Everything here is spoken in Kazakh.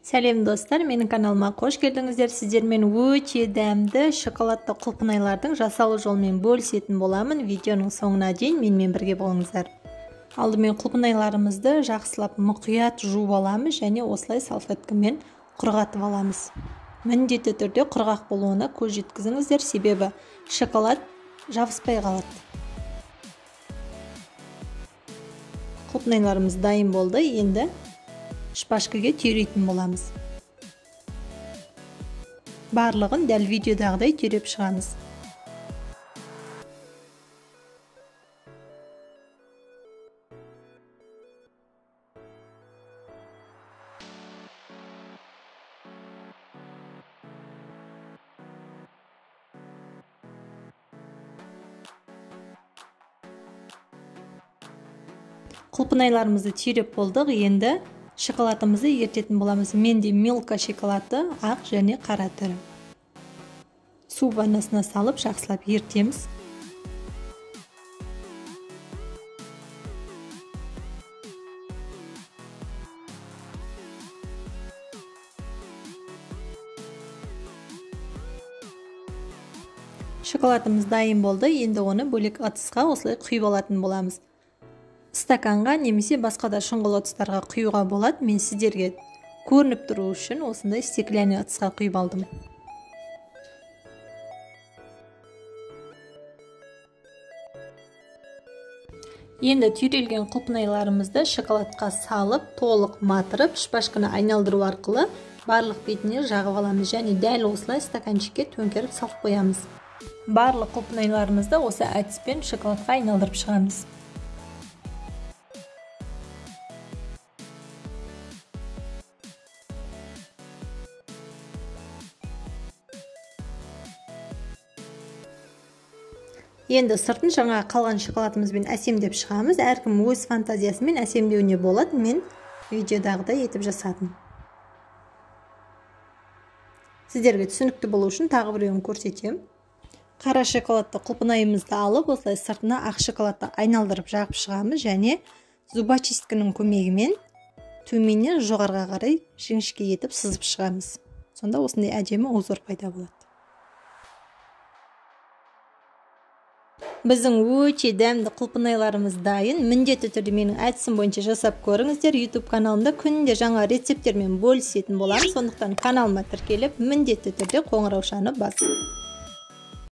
Сәлем достар, менің каналыма қош келдіңіздер. Сіздермен өте дәмді шоколадты құлпынайлардың жасалу жолымен бөлісетін боламын. Видеоның соңына дейін менімен бірге болыңыздар. Алдымен құлпынайларымызды жақсылап мұқият жуып аламыз және осылай салфеткамен құрғатып аламыз. Міндетті түрде құрғақ болуына көз жеткізіңіздер, себебі шоколад жабыспай қалады. Құлпынайларымыз дайын болды. Енді шпажкаға түйрейтін боламыз. Барлығын дәл видеодағыдай түйреп шығамыз. Құлпынайларымызды түйреп болдық. Енді шоколадымызды ерітетін боламыз. Менде Милка шоколады ақ және қара түрі. Су ваннасына салып жақсылап ерітеміз. Шоколадымыз дайын болды. Енді оны бөлек ыдысқа осылай құйып алатын боламыз. Стаканға немесе басқа да шұңғыл ыдыстарға құюға болады. Мен сіздерге көрініп тұру үшін осындай стеклянный ыдысқа құйып алдым. Енді түйрелген құлпынайларымызды шоколадқа салып, толық матырып, шпажканы айналдыру арқылы барлық бетіне жағып аламыз және дәл осылай стаканчикке төңкеріп салып қоямыз. Барлық құлпынайларымызды осы әдіспен шоколадқа айналдырып шығамыз. Енді сыртын жаңа қалған шоколадымызбен әсемдеп шығамыз. Әркім өз фантазиясымен әсемдеуіне болады. Мен видеодағыдай етіп жасадым. Сіздерге түсінікті болу үшін тағы біреуін көрсетемін. Қара шоколадты құлпынайымызды алып, осылай сыртына ақ шоколадты айналдырып жағып шығамыз және зубочистканың көмегімен төменнен жоғарыға қарай жіңішке етіп сызып шығамыз. Сонда осындай әдемі узор пайда болады. Біздің өте дәмді құлпынайларымыз дайын. Міндетті түрде менің әдісім бойынша жасап көріңіздер. YouTube каналымда күнде жаңа рецепттермен бөлісетін боламын. Сондықтан каналыма тіркеліп, міндетті түрде қоңыраушаны басып.